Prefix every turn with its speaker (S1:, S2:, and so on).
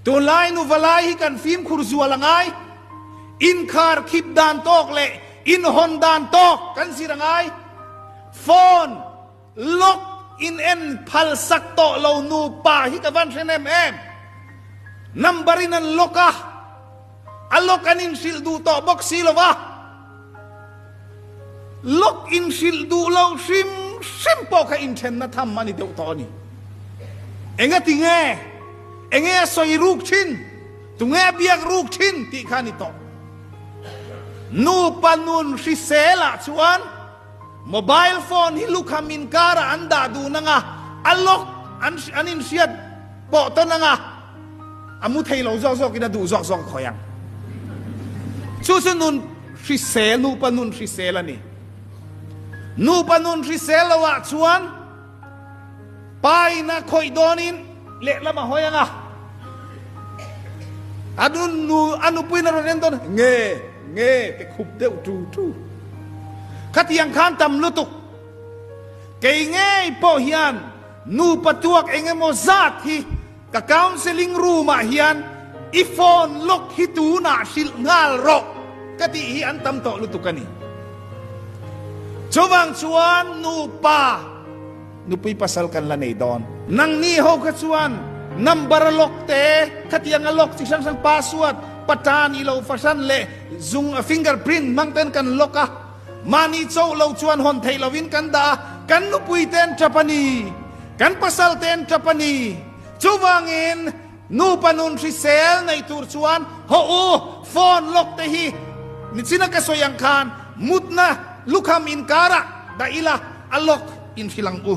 S1: Tunlai nuvalai hi kan fimkhur zual a ngai. Inkhar khip dan tawk leh inhawn dan tawk kan zir a ngai. Phone lock in en phal sak tawh lo nupa hi ka van hre nem em. Number in an lock a, a lock an inhrilh duh tawh bawk si lo va. Lock inhrilh duh lo hrim hrim pawh kha inthenna tham a ni deuh tawh a ni. Engati nge? Enge a sawi ruk thin? Tunge a biak ruk thin? tih kha a ni tawh. Nupa nun hrisel ah chuan mobile phone hi lukham inkarah an dah duh nang a, a lock an an inhriat pawh tawn ang a, A mu thei lo zawk zawkin a duh zawk zawk a khawi ang. Chu chu nun hrisel, nupa nun hrisel a ni. Nupa nun hrisel lo ah chuan pa in a khawih dawnin lehlam a hawi ang a. A nun nu a nupuiin a rawn en dawn nge nge te khup deuh tu tu. Khatiang khan tam lutuk. Kei ngei pawh hian nupa tuak eng emaw zat hi Ka counselling room ah hian i phone lock hi tunah hrilh nghal rawh ka tih hi an tam tawh lutuk a ni. Chuvang chuan nupa nupui pasal kan la nei dawn. Nangni ho kha chuan number a lock te, khatiang a lock chi hrang hrang password, patan i lo fahran leh zung fingerprint hmang ten kan lock a, mahni chauh lo chuan hawn theih lovin kan dah a, kan nupui te an tap a ni. Kan pasal te an tap a ni. Chuvangin nupa nun hrisel nei tur chuan haw u, phone lock te hi nichina ka sawi ang khan mutna lukham inkarah dah ila a lock inhrilh ang u.